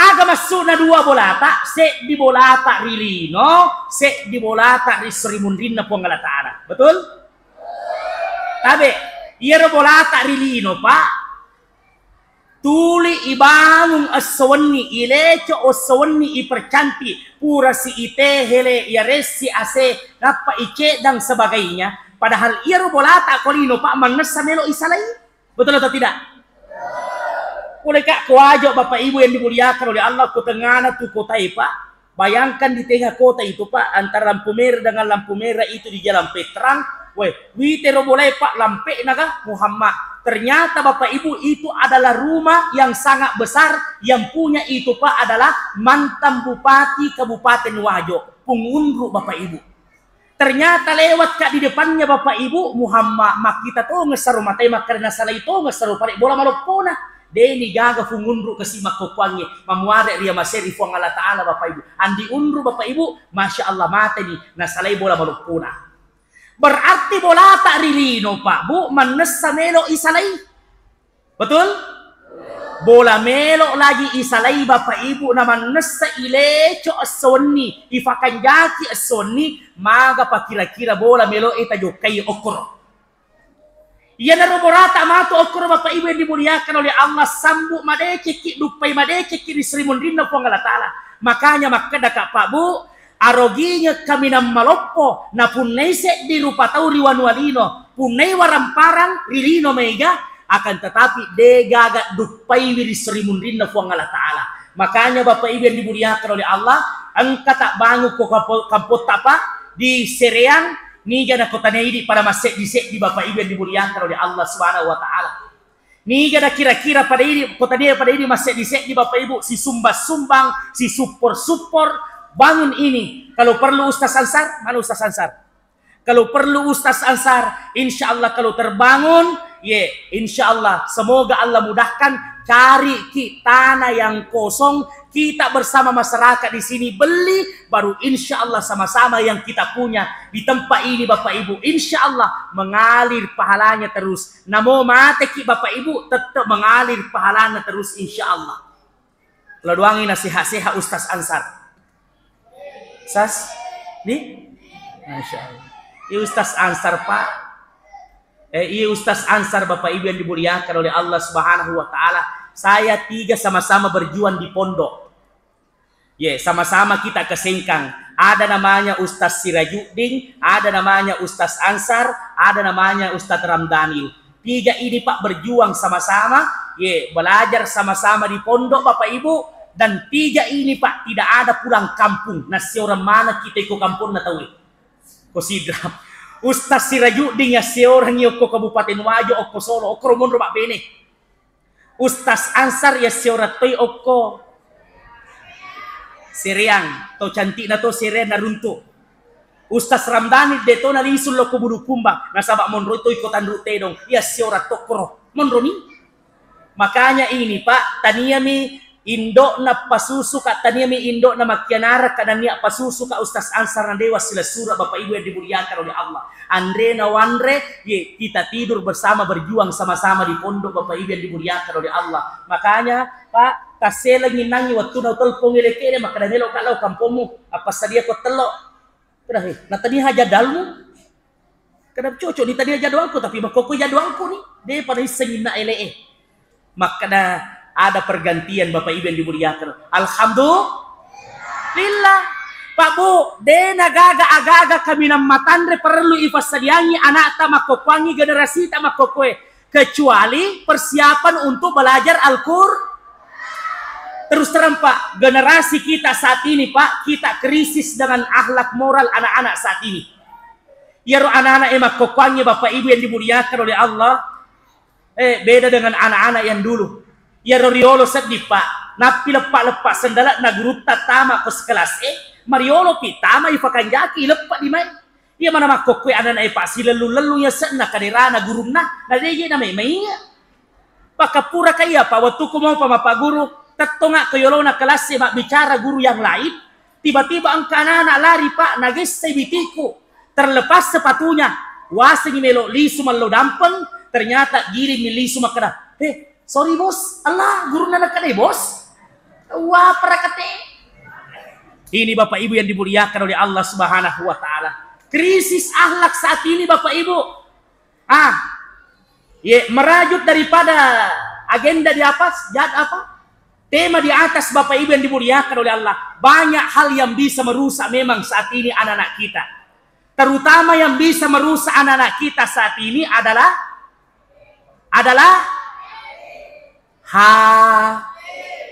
Aga massu'na dua bolata, seddi bolata ri lino, seddi bolata ri srimunrinna Puang Allah Ta'ala. Betul? Tabe, iyaro bolata ri lino, Pak, tuli ibangung esso wenni, ileco esso wenni, ipercantik, purasi itehele, iyaressi ase, nappa iceddang sebagainya. Padahal iyaro bolata ko lino, Pak, mannessa melo isalai. Betul atau tidak? Pole, Kak, ko Wajo, Bapak Ibu yang dimuliakan oleh Allah, ko tengana tu kotae, Pak. Bayangkan di tengah kota itu, Pak, antara lampu merah dengan lampu merah itu di jalan Petrang, weh, witero bolae, Pak, lampe naga Muhammad. Ternyata, Bapak Ibu, itu adalah rumah yang sangat besar, yang punya itu, Pak, adalah mantan Bupati Kabupaten Wajo, Pung Unru, Bapak Ibu. Ternyata lewat, Kak, di depannya Bapak Ibu, Muhammad, makkita tongeng saro matae, makkeda nasalai tongeng saro pare bola maloppona. Deni gaga Pung Unru kasi makkokkoangnge, mamuare ria maseri Puang Allah Ta'ala, Bapak Ibu. Andi Unru, Bapak Ibu, Masya Allah, mateni, nasalai bola maloppona. Berarti bolata ri lino, Pak, Bu, mannessa melo isalai. Betul? Bola melo lagi isalai, Bapak Ibu, na mannessa ileco esso wenni, ifakanjaki esso wenni, maga pakira-kira bola melo e tajokkai okkoro. Iyanaro bolata matu okkoro, Bapak Ibu yang dimuliakan oleh Allah, sambu madecekki, duppai madecekki ri srimunrinna Puang Allah Ta'ala. Makanya makkeda, Kak, Pak, Bu, Arogingeng kaminang maloppo, napunnai seddi rupa tau ri wanua lino, punnai waramparang ri lino maega, akan tetapi de gaga duppaiwi ri srimunrinna Puang Allah Ta'ala. Makanya Bapak Ibu yang dimuliakan oleh Allah, engka tabbangung ko kampo-, kampotta, Pak, di Sereang, niga na kota idi pada masseddi-seddi, Bapak Ibu yang dimuliakan oleh Allah Subhanahu wa Ta'ala. Niga na kira-kira pada idi, kota dia pada idi masseddi-seddi, Bapak Ibu, sisumbang-sumbang, sisuppor-suppor, bangun ini. Kalau perlu Ustaz Ansar, mana Ustaz Ansar? Kalau perlu Ustaz Ansar, insya Allah kalau terbangun, ye, insya Allah, semoga Allah mudahkan, cari ki tanah yang kosong, kita bersama masyarakat di sini beli, baru insya Allah sama-sama yang kita punya di tempat ini, Bapak Ibu, insya Allah mengalir pahalanya terus. Namo mateki Bapak Ibu, tetap mengalir pahalana terus, insya Allah. Laduangi nasihat-sehat Ustaz Ansar. Sas? Di? Masya Allah. Iya Ustaz Ansar, Pak. Eh, iya Ustaz Ansar, Bapak Ibu yang dimuliakan oleh Allah Subhanahu wa Ta'ala. Saya tiga sama-sama berjuang di pondok. Ye, sama-sama kita ke Sengkang. Ada namanya Ustaz Sirajuddin, ada namanya Ustaz Ansar, ada namanya Ustaz Ramdanil. Tiga ini, Pak, berjuang sama-sama, ye, belajar sama-sama di pondok, Bapak Ibu, dan tiga ini, Pak, tidak ada pulang kampung. Nassiorang mana kita iko kampung na tahu. Ko Sidrap. Ustaz Sirajuddin ya seorang yo ko Kabupaten Wajo, okko Solo, okko Romonro, Pak Bene. Ustaz Ansar ya siora toi okko Sereang, to cantikna to Sereang naruntu. Ustaz Ramdhani de to nalisung lokko Bulukumbang, nasaba monro toi ko Tanru Tedong, ya siora tokkoro. Monro ni. Makanya ini, Pak, taniami indokna pasusuka, taniami indokna makkianaraka, nania pasusuka Ustaz Ansar na dewa silessureng, Bapak Ibu yang dimuliakan oleh Allah. Anre na wanre, ye, kita tidur bersama, berjuang sama-sama di pondok, Bapak Ibu yang dimuliakan oleh Allah. Makanya, Pak, tasselengi nangi wattuna utelpong ele kede, makkeda melo ka lao kampommu, appassadia ko tello. Keda, "He, natania jadwalmu?" Keda, "Cocok ni tania jadwalku, tapi makkokoi jadwalku ni. Depa naisseng inna ele e." Makkeda ada pergantian, Bapak Ibu yang dimuliakan. Alhamdulillah. Pak Bu, de nagaga aga-aga kaminang matanre perlu ifassadiangi anakta makkokkoangi generasita makkokkoe, kecuali persiapan untuk belajar Al-Qur. Terus terang, Pak, generasi kita saat ini, Pak, kita krisis dengan akhlak moral anak-anak saat ini. Iyaro anak-anak e makkokkoangi, Bapak Ibu yang dimuliakan oleh Allah, Eh, beda dengan anak-anak yang dulu. Iyaro riolo seddi, Pak. Nappi leppa-leppa sendale'na gurutta tama ko sekelas e, mariolo pi tama ifakanjaki, ileppa di mai. Iya mana makkokkoe anak-anak e, Pak, silellung-lellung yasenna kaderana gurunna, na de je na mai-mai iya. Pakkappura ka iya, Pak, wettukku mopa mappaguru, tettonga ko yolona kelas e mabbicara guru yang lain, tiba-tiba engka anak-anak lari, Pak, nagessai bitiku. Terlepas sepatunya, wasengi melo lisu mello dampeng, ternyata giringmi lisu makkeda, "He, sorry bos, Allah, gurunna nakkeda bos." Wah, perakete. Ini Bapak Ibu yang dimuliakan oleh Allah Subhanahu wa Ta'ala. Krisis akhlak saat ini, Bapak Ibu. Ah, ye, merajut daripada agenda di atas, jad apa? Tema di atas, Bapak Ibu yang dimuliakan oleh Allah. Banyak hal yang bisa merusak memang saat ini anak-anak kita. Terutama yang bisa merusak anak-anak kita saat ini adalah, adalah H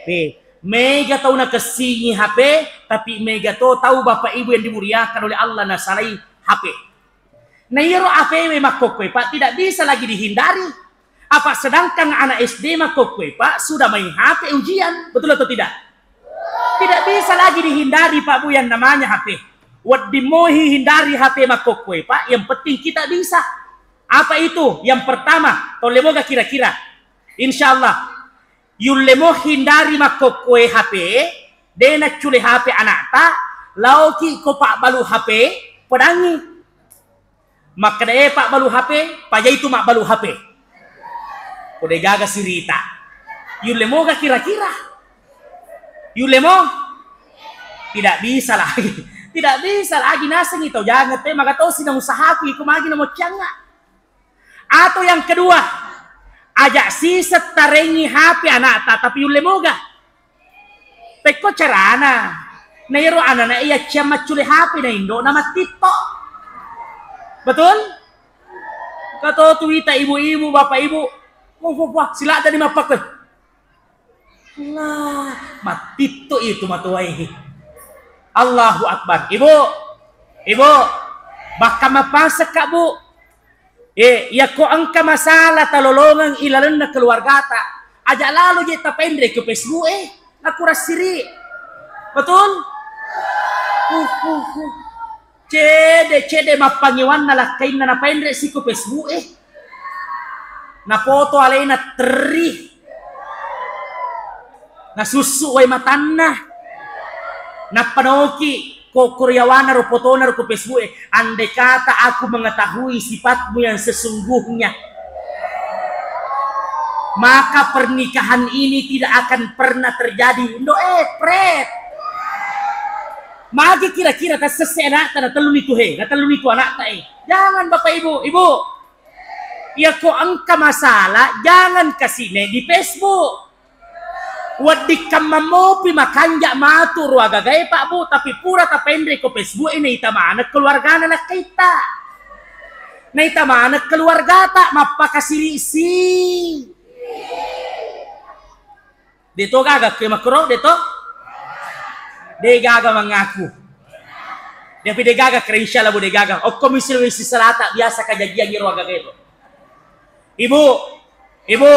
P. Mega tau nakessingi H P, tapi mega to tau Bapak Ibu yang dimuliakan oleh Allah nasalai H P. Na iyaro H P we makkokkoe, Pak, tidak bisa lagi dihindari. Apa sedangkan anak S D makkokkoe, Pak, sudah main H P ujian. Betul atau tidak? Tidak bisa lagi dihindari, Pak Bu, yang namanya H P. Wedding moi hindari H P makkokkoe, Pak, yang penting kita bisa. Apa itu? Yang pertama, tolle moga kira-kira. Insya Allah, yulle mo hindari makkokkoe H P, de naccule H P anakta, laoki ko pabbalu H P, pedangi. Makkeda, "Eh, pabbalu H P, pajai tu mabbalu H P." Ko de gaga sirita. Yulle moga kira-kira. Yulle mo? Tidak bisa lagi. Tidak bisa lagi, nasengi tau jangan te, maga tosi na usahaku, iko magi na mocciangnga. Atau yang kedua, aja siseng tarengi H P anakta, tapi yulle moga. Pekko carana. Na iyaro anana iya ciang maccule H P na indo na mattitto. Betul? Kato tu ita ibu-ibu, bapak ibu. Wah, wah, wah, siladda ni mappakkoe. Nah, mattitto itu matoae. Allahu Akbar. Ibu, ibu, bakka mapasekka, Bu. Eh, yakko engka masalah talolongeng ilalenna keluargata, aja lalo je tapenre ke Facebook e, nakurang siri. Betul? Uh, uh, uh. Cede, cede mappangewanna lakkainna napenre si ko Facebook e. Napoto alena terri. Nasussu wai matanna. Nappa naoki ko, ko riawana ro potona ro ko Facebook e. Andai kata aku mengetahui sifatmu yang sesungguhnya, maka pernikahan ini tidak akan pernah terjadi. Indo, eh, pret. Magi kira-kira tassesse anakta na telluni tu he, na telluni tu anakta e. Jangan Bapak Ibu, Ibu. Iyako engka masalah, jangan kasih ne di Facebook. Wedding kammammopi makanja matu ro agagae, Pak Bu, tapi pura tapenre ko Facebook e, naita maneng keluargana nakkaitta. Naita maneng keluargata mappakasirisi. De to gaga ke makro, de to? De gaga mangaku. Tapi de gaga kere, insyaallah Bu, de gaga. Okko misil wisi salata biasa kajajiang iro gaga itu. Ibu, Ibu,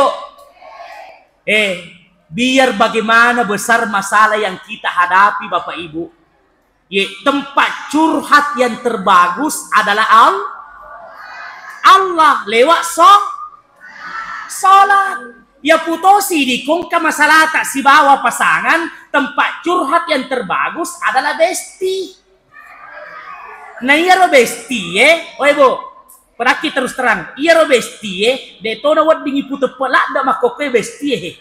eh, biar bagaimana besar masalah yang kita hadapi, Bapak Ibu, ye, tempat curhat yang terbagus adalah Al-, Allah lewat so-, salat. Ya putosi dikongka masalahta sibawa pasangan, tempat curhat yang terbagus adalah besti. Nah, iyaro bestie, oi, Bu, perakki terus terang, iyaro bestie de to naweddingi puteppe ladde makkokkoe bestie he.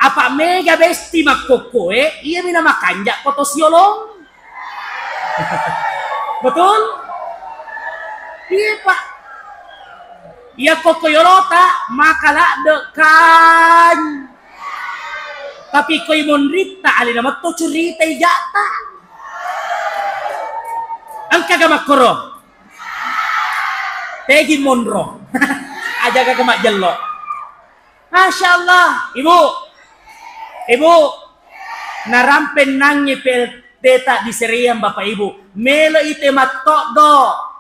Apa mega besti makkokkoe, iyami namakanja ko to siolong. Betul? Iya, Pak. Iya, kokko yolota maka ladde kan. Tapi koi monritta alena metto curitai jatta. Engka ga makkoro? Tegi monro. Aja ga majjello. Masya Allah, Ibu. Ibu, narampennangi P L T ta di Sereang, Bapak Ibu. Melo ite mattoddo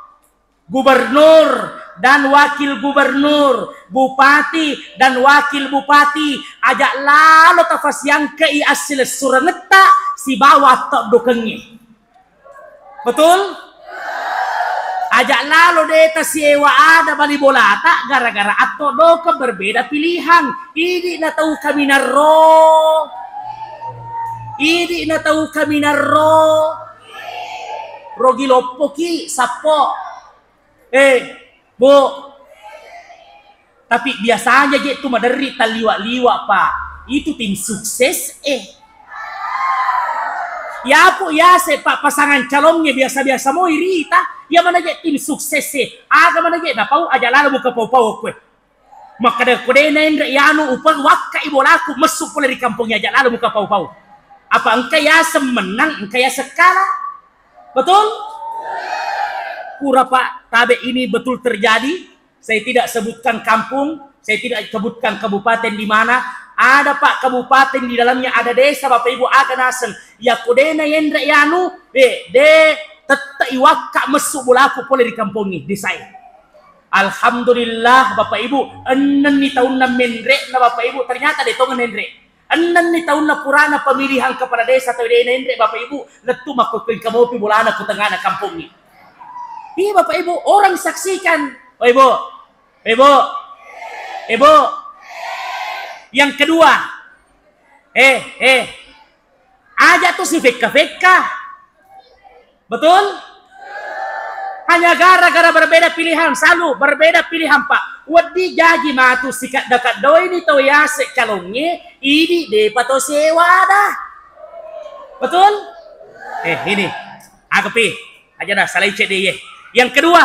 gubernur dan wakil gubernur, bupati dan wakil bupati, aja lalo tafasiangkei assilessurengetta sibawa attoddokengnge. Betul? Aja lalo de tasiewa ada bali bolata gara-gara attoddokeng berbeda pilihan. Idi na tau kaminarro. Idi na tau kaminarro. Rogi loppoki sappo. Eh, Bu. Tapi biasanya je tu maderri talliwa-liwa, Pak. Itu tim sukses e. Yapu yase pa pasangan calongnge biasa-biasa moi rita, iya mana je tim sukses e. Aga mana je napau aja lalo muka pau-pau kue. Makkada ko de naenre yanu upa wakka i bolaku messu pole ri kampong aja lalo muka pau-pau. Apa engka yaseng menang, engka yaseng kalah. Betul? Pura, Pak, tabe ini betul terjadi. Saya tidak sebutkan kampung, saya tidak sebutkan kabupaten di mana. Ada, Pak, kabupaten di dalamnya ada desa, Bapak Ibu, aga naseng. Ya ko de naenre yanu, de, de, tette iwakka messu bolaku pole ri kampongi, desa e. Alhamdulillah, Bapak Ibu, ennenni taunna menre'na, Bapak Ibu, ternyata de tongeng menre. Ennenni taunna purana pemilihan kepala desa tau de naenre, Bapak Ibu, lettu makkokkoe kamopi bolana ku tengana kampongi. Iya, Bapak Ibu, orang saksikan. Oh, Ibu. Ibu. Ibu. Yang kedua. Eh, eh. Aja tu si fekka-fekka. Betul? Hanya gara-gara berbeda pilihan, selalu berbeda pilihan, Pak. Wedding jaji matu sikadda-kaddoi ni tau yase calongnge, idi depa to sewa ada. Betul? Eh, ini. Agapi. Aja dah, salai cek deh, ye. Yang kedua,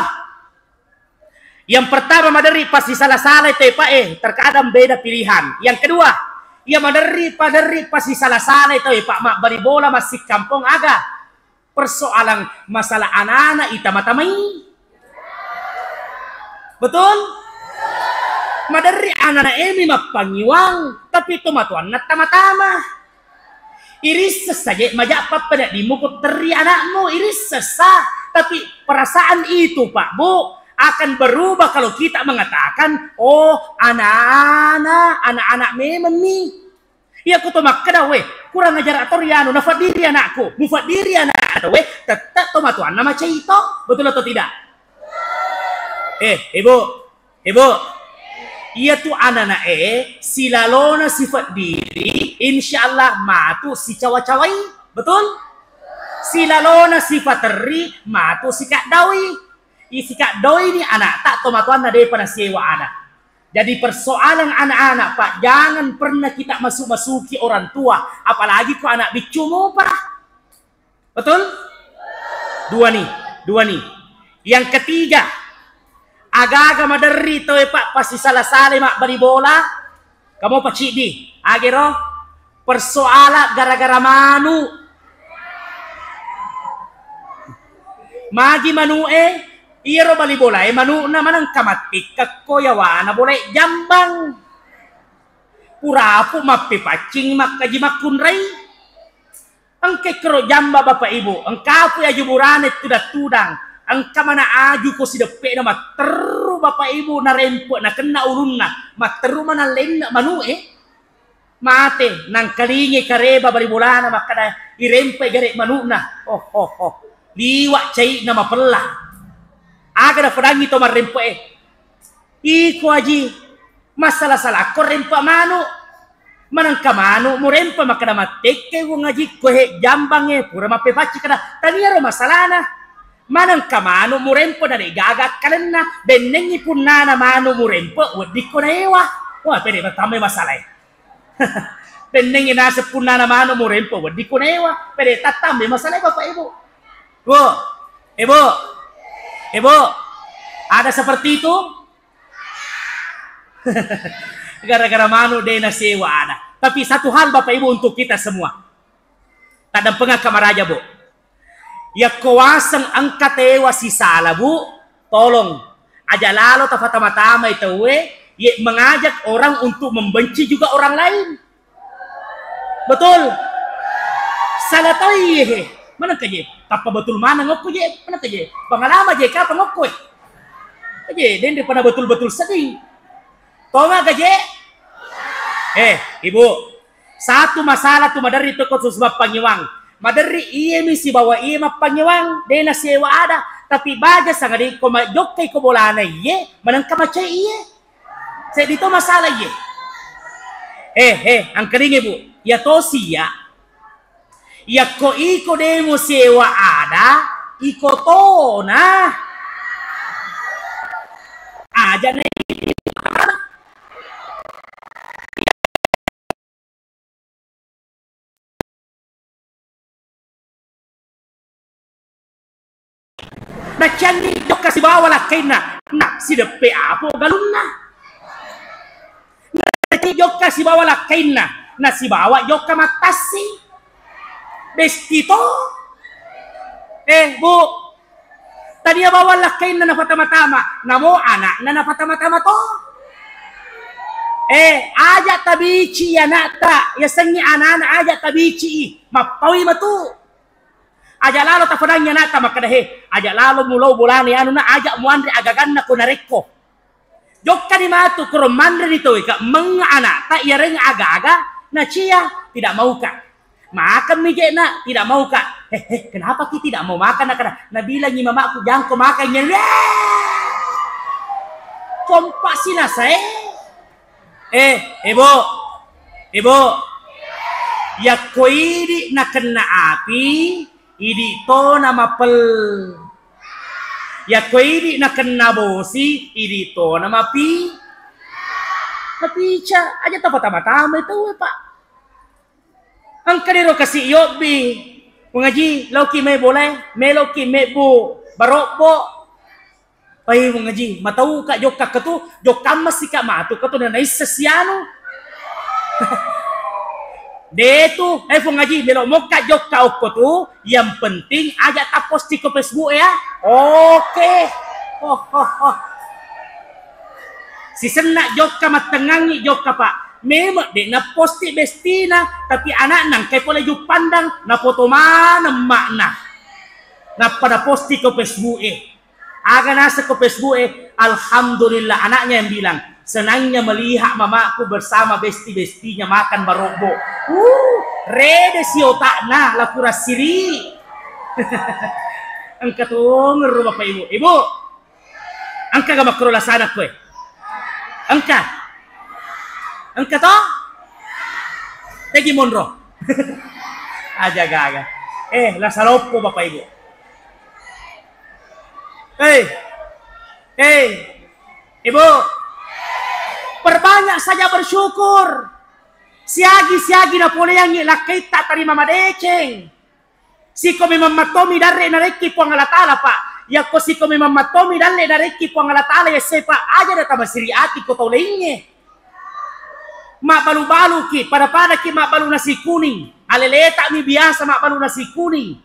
yang pertama, maderri pasti salah-salah itu, Pak, eh, terkadang beda pilihan. Yang kedua, ya maderri, paderri pasti salah-salah itu, eh, Pak, mabbali bola masih kampung aga. Persoalan masalah anak-anak ita matamai. Betul? Maderri anak-anak emi mappangiwang, tapi tomatoanna tama-tama. Irisseng saja majak pappedaddimmu ko terri anakmu, irisseng sa. Tapi perasaan itu, Pak, Bu, akan berubah kalau kita mengatakan, "Oh, anak-anak, anak-anak memang nih." Iya, ku to makkeda, "We, kurang ajar atau rianu, nafaddiri anakku." Mufaddiri anak atau we, tetap to matuanna macai to. Betul atau tidak? Eh, Ibu, Ibu, iya tu ananae silalona sifat diri, insya Allah matu sicawa-cawai. Betul? Silalona sifat terri matu sikaddawi. Isikaddawi ni anak tak tomatoanna depa nasewa anak. Jadi persoalan anak-anak, Pak, jangan pernah kita masuk-masuki orang tua, apalagi ko anak biccumu, Pak. Betul? Dua nih, dua nih. Yang ketiga, agaga maderri toe, Pak, pasti salah-salah mabbali bola. Kamu paciddi, agero persoala gara-gara manu. Magi manu e, iyaro bali bola e manu'na manengka mattikkekko yawana bola e jambang. Purapu mappepaccing makkaji makkunrai. Engka kero jamba, Bapak Ibu, engka pu aju burane tudang-tudang, engka mana aju ko sideppe'na matteru, Bapak Ibu, narempe nakenna ulunna, matteru mana lenne manu e, mate, nangkalingi kareba bali bolana makkada irempe gare manu'na. Oh, oh, oh. Liwa cai'na mapella. Aga napedangi to marrempe e. Iko aji, masalah-salah ko rempa manu. Manengka manu murempa makkada mattekke wong aji ko he jambang e pura mappepacci kada tania ro masalahna. Manengka manu murempa na de gaga akkalenna, bennengi punnana manu murempa weddikko naewa. Wah, pede bertambah masalah e. Bennengi naseng punnana manu murempa weddikko naewa. Pede tattambe masalah e, Bapak Ibu. Bu, Ibu, Ibu, ada seperti itu? Gara-gara manu de nasewa ada. Tapi satu hal, Bapak Ibu, untuk kita semua. Taddampengakka maraja, Bu. Yakko waseng engka tewa sisala, Bu, tolong aja lalo tafatama-tamai tauwe ye mengajak orang untuk membenci juga orang lain. Betul. Salah toi ye. Manengka je? Tappa betul maneng okko je. Manengka je? Pengalama je kapang okko e. Je, denre pada betul-betul sedih. Tonga ga je? Eh, Ibu. Satu masalah tu maderri tu ko susu mappangiwang. Maderri iye mi sibawa iye mappangiwang, de nasewa ada. Tapi baja sangadi ko majokkai ko bolana iye, manengka macai iye. Seddi to masalah iye. Eh, eh, angkalingi, Bu. Iya tosi ya. Yakko iko de musewa ada, iko tona. Aja na Nacianni jokka sibawa lakkainna, na sideppe apo galunna. Nacianni jokka sibawa lakkainna, na sibawa jokka mattassi. Besti to. Eh, Bu, tania bawang lakkainna nafatama-tama, namo anakna nafatama-tama to. Eh, aja tabici anakta, yasengngi anana aja tabici, mappaui matu. Aja lalo tafadangngi anakta makkeda, "He, aja lalo mulao bolana anu na, aja muanre agaganna ko narekko." Jokkani matu kuro manreni tauwe ka mengnga anakta iyareng aga-aga nacia, tidak mauka. Makan mi je na, tidak mauka. "He, he, kenapa ki tidak mau makan?" Nakkeda, "Nabilangi mamaku jangko makan." Compa sinasae. Eh, Ibu, Ibu, yakko idi nakenna api, idi to namapel. Yakko idi nakenna bosi, idi to namapi. Napica, aja tafatama-tamai tauwe, Pak. Engka diro kasi yobbi. Mengaji, laoki mai bolae, meloki mebbu barobbo. Pai mengaji, matauka jokka ketu, jokka masika matu ketu na naissa sianu. Detu, eh, Fung Haji, melo mokka jokka okko tu, yang penting aja taposti ko Facebook ya. Oke. Oh, oh, oh. Sisenna jokka mattengngangi jokka, Pak. Memang dek naposti bestina, tapi anak nangkai pole juppandang, nafoto maneng makna. Nappa naposti ko Facebook e. Aga naseng ko Facebook e, alhamdulillah, anaknya yang bilang, senangnya melihat mamaku bersama besti-bestinya makan barobbo. Uh, rede si otakna, la kurasiri. Engka tongero Bapak Ibu. Ibu, engka ga makkoro lasana koe? Engka? Engka to? Tegi monro. Aja gaga. Eh, la saloppo Bapak Ibu. Hei, hei, Ibu, perbanyak saja bersyukur. Siagi-siagi napoleangngi lakkaitta tarima madeceng. Siko memang mattomi dalle narekki Puang Allah Ta'ala, Pak. Yakko siko memang mattomi dalle narekki Puang Allah Ta'ala, yesse, Pak, aja na tamasiri ati ko tau laingnge. Mabbalu-baluki, pada-padaki mabbalu nasi kuning. Aleleta mi biasa mabbalu nasi kuning.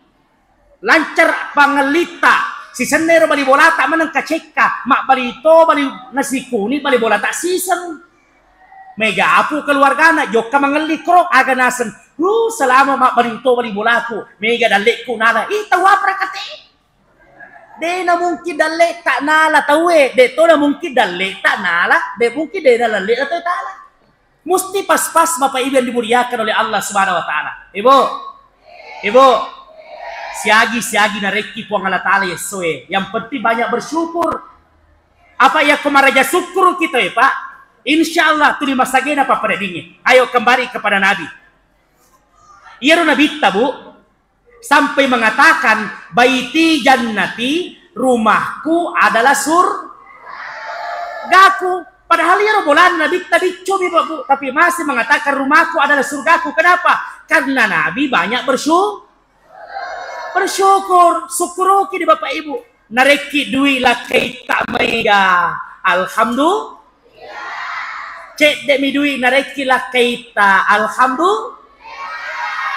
Lancar pangellitta, sisennero bali bolata maneng kacekka, mabbali to bali nasi kuning, bali bolata siseng. Mega apu keluargana, jokka mangelli kro, aga naseng, "Hu, selama mabbali to bali bolaku, mega dallekku nala." Ih, tau apa rakate? De na mungkin dallekta nala tauwe, de to na mungkin dallekta nala, de mungkin de na dallekta tauwe tala. Musti pas-pas, Bapak Ibu yang dimuliakan oleh Allah Subhanahu wa Ta'ala. Ibu, Ibu, siagi-siagi narekki Puang Allah Ta'ala yessoe. Yang penting banyak bersyukur. Apa yakko maraja sukkuru kita ya, Pak? Insya Allah tuli masagena pappadadinge. Ayo kembali kepada Nabi. Iyaro Nabitta, Bu, sampai mengatakan, "Baiti jannati, rumahku adalah surgaku." Padahal iyaro bolana Nabitta biccomi, Bu, tapi masih mengatakan, "Rumahku adalah surgaku." Kenapa? Karena Nabi banyak bersyukur. Bersyukur, sukkuruki di Bapak Ibu. Narekki dui lakkaitta maega, alhamdulillah. Cedde'mi dui narekki lakkaitta, alhamdulillah.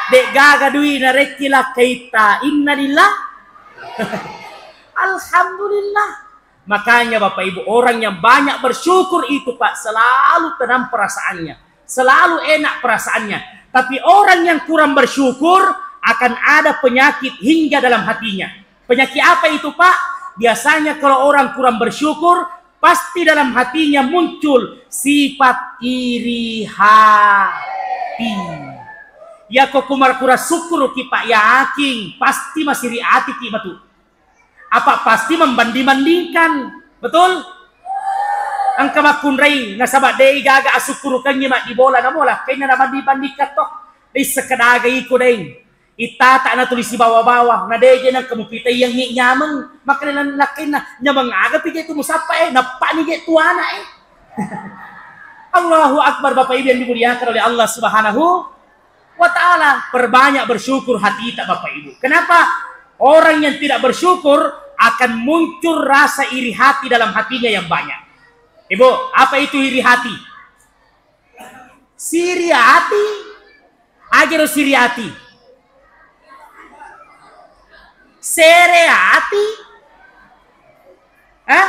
De'gaga dui narekki lakkaitta, innalillah. Alhamdulillah. Makanya Bapak Ibu, orang yang banyak bersyukur itu, Pak, selalu tenang perasaannya, selalu enak perasaannya. Tapi orang yang kurang bersyukur akan ada penyakit hingga dalam hatinya. Penyakit apa itu, Pak? Biasanya kalau orang kurang bersyukur, pasti dalam hatinya muncul sifat iri hati. Ya ko kumar-, kurang syukur ki, Pak, yakin pasti masiri atiki matu. Apa pasti membanding-bandingkan. Betul? Engka makkunrai nasaba dei gaga asukkurukengngi maddibola, namo lakkainna nabanding-bandingkan to. Dei sekkeda aga iko deng. Ittata natuli sibawa-bawa, na deje nengka mupitaiyangngi nyameng. Makkedanan lakkainna, "Nyameng aga pi je tu musappa e, nappani je tu ana e." Allahu Akbar, Bapak Ibu yang dimuliakan oleh Allah Subhanahu wa Ta'ala. Perbanyak bersyukur hati kita, Bapak Ibu. Kenapa? Orang yang tidak bersyukur, akan muncul rasa iri hati dalam hatinya yang banyak. Ibu, apa itu iri hati? Siri ati. Agero siri ati. Sere ati. Hah?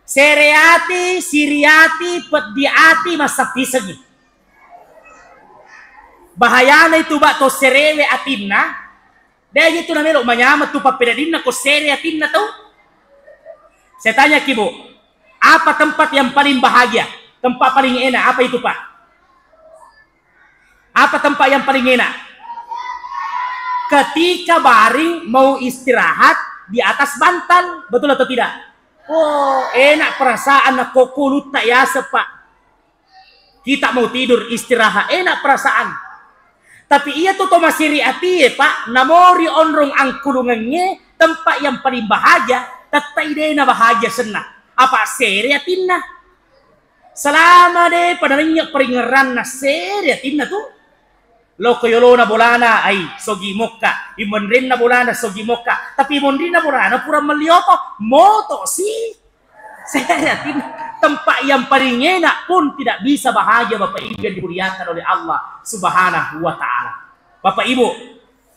Sere ati, siri ati, peddi ati, massappisengi. Bahayana itu, Pak, to serewe atinna. De' itu namelo manyameng tu pappedaddinna ko sere atinna tau. Saya tanya ki, Bu, apa tempat yang paling bahagia? Tempat paling enak apa itu, Pak? Apa tempat yang paling enak? Ketika baring mau istirahat di atas bantal, betul atau tidak? Oh, enak perasaan nakko kulutta yaseng, Pak. Kita mau tidur, istirahat, enak perasaan. Tapi iya tu to masiri atie, Pak, namori onrong angkulungengnge, tempat yang paling bahagia, tettai dena bahagia senna. Apa sere atinna? Selama de pada nanya peringeranna, sere atinna tu. Loko yolona bolana, ai, sogi mokka. Imonrinna bolana, sogi mokka. Tapi imonrinna bolana pura melli oto, moto si. Saya yakin tempat yang paling enak pun tidak bisa bahagia, Bapak Ibu yang dimuliakan oleh Allah Subhanahu wa Ta'ala. Bapak Ibu,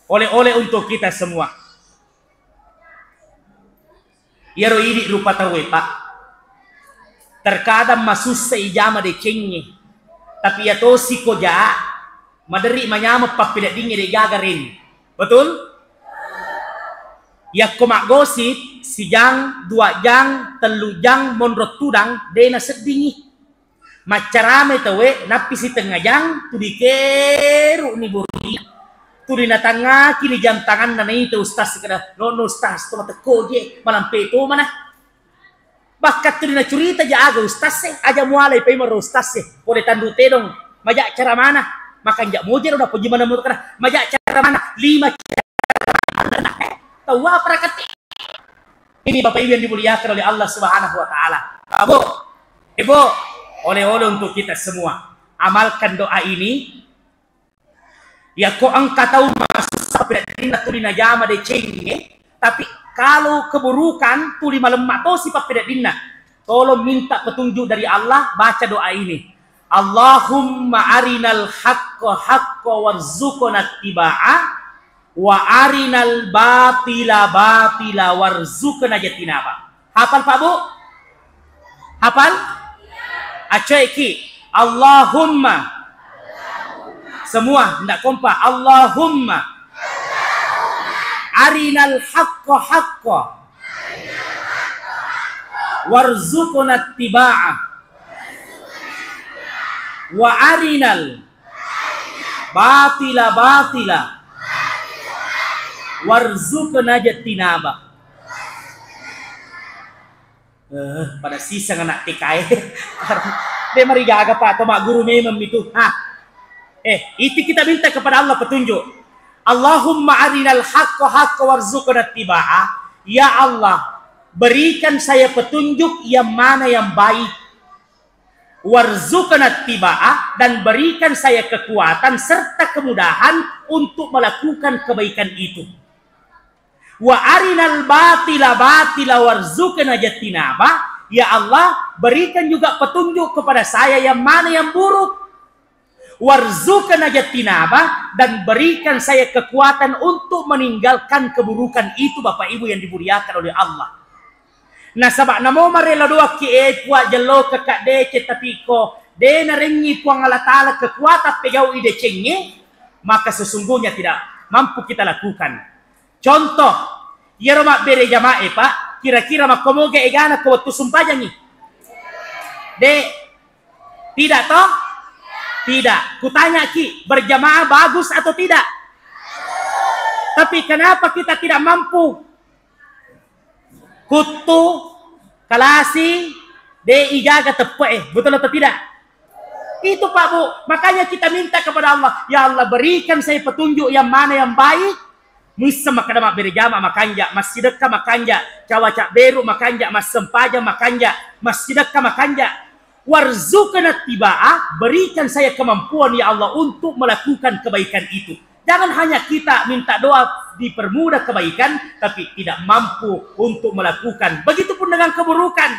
oleh-oleh untuk kita semua. Iyaro idi rupa tauwe, Pak. Terkadang masussa ijama decengnge. Tapi iya tosi ko ja, maderri manyameng pappedaddingnge de gaga reni. Betul? Yakko maggosip, sijang, dua jang, tellu jang, monro tudang, de naseddingi. Maccarame tauwe, nappi sitengnga jang, tuli keru'ni bori. Tuli natangngakini jam tanganna, naita ustaz kada, "No, no, ustaz, to matekko je, malampe to mana." Bahkan tuli nacurita ja aga ustaz e, aja mualai paimeng ro ustaz e, pole tandu tedong, maja cara mana, makanja moje ro napoji mana mutu kada, maja cara mana, lima cara mana, eh, tau apa rakati. Ini Bapak Ibu yang dimuliakan oleh Allah Subhanahu wa Ta'ala. Pak Bu, Ibu, oleh-oleh untuk kita semua. Amalkan doa ini. Yakko engka tau masussa peddinna tuli najama decengnge, tapi kalau keburukan tuli malemma tosi pappedaddinna. Tolong minta petunjuk dari Allah, baca doa ini. Allahumma arinal haqqa haqqa warzuqna tibaa, wa arinal batila batila warzuqna jatinaba. Hafal, Pak Bu? Hafal? Acoeki. Allahumma. Semua ndak kompak. Allahumma arinal haqqa haqqa warzuqna tibaa, wa arinal batila batila warzuqna jatinaba. Eh, pada siseng anak T K e. De marigaga, Pak, to magguru memeng mitu. Ha. Eh, itu kita minta kepada Allah petunjuk. Allahumma arinal haqqa haqqa warzuqna tibaa. Ya Allah, berikan saya petunjuk yang mana yang baik. Warzuqna tibaa, dan berikan saya kekuatan serta kemudahan untuk melakukan kebaikan itu. Wa arinal batila batila warzuqna jatinaba. Ya Allah, berikan juga petunjuk kepada saya yang mana yang buruk. Warzuqna jatinaba, dan berikan saya kekuatan untuk meninggalkan keburukan itu, Bapak Ibu yang dimuliakan oleh Allah. Nasaba namo marelo doakki, eh, Puang, jelloka kadeceng, tapi ko de narengngi Puang Allah Ta'ala kekuatan pegau'i decengnge, maka sesungguhnya tidak mampu kita lakukan. Contoh, iyaro mabbere jama'e, Pak, kira-kira makkomoga egana ko wettu sumpajangngi? De, tidak toh? Tidak. Kutanyaki, berjamaah bagus atau tidak? Tapi kenapa kita tidak mampu? Kuttu, kalasi, de igaga teppe'e. Betul atau tidak? Itu, Pak, Bu. Makanya kita minta kepada Allah, "Ya Allah, berikan saya petunjuk yang mana yang baik." Muisseng makkeda mabbere jama makanja, massidekka makanja, cawa cabberu makanja, massempajang makanja, massidekka makanja. Warzuqna tibaa, berikan saya kemampuan, ya Allah, untuk melakukan kebaikan itu. Jangan hanya kita minta doa, dipermudah kebaikan, tapi tidak mampu untuk melakukan. Begitupun dengan keburukan.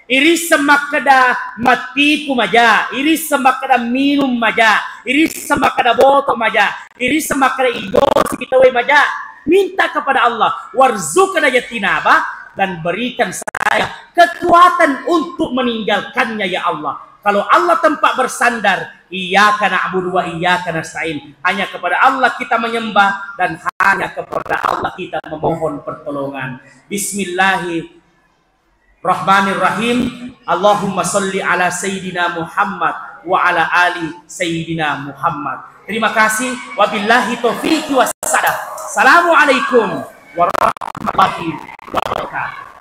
Irisseng makkeda mattipu maja, irisseng makkeda minum maja, irisseng makkeda boto maja, irisseng makkeda igosi pitawai maja. Minta kepada Allah, warzuqna jatinaba, dan berikan saya kekuatan untuk meninggalkannya, ya Allah. Kalau Allah tempat bersandar, iyyaka na'budu wa iyyaka nasta'in. Hanya kepada Allah kita menyembah dan hanya kepada Allah kita memohon pertolongan. Bismillahirrahmanirrahim. Allahumma salli ala Sayyidina Muhammad wa ala ali Sayyidina Muhammad. Terima kasih. Wabillahi taufiq wassadah. Assalamualaikum warahmatullahi wabarakatuh.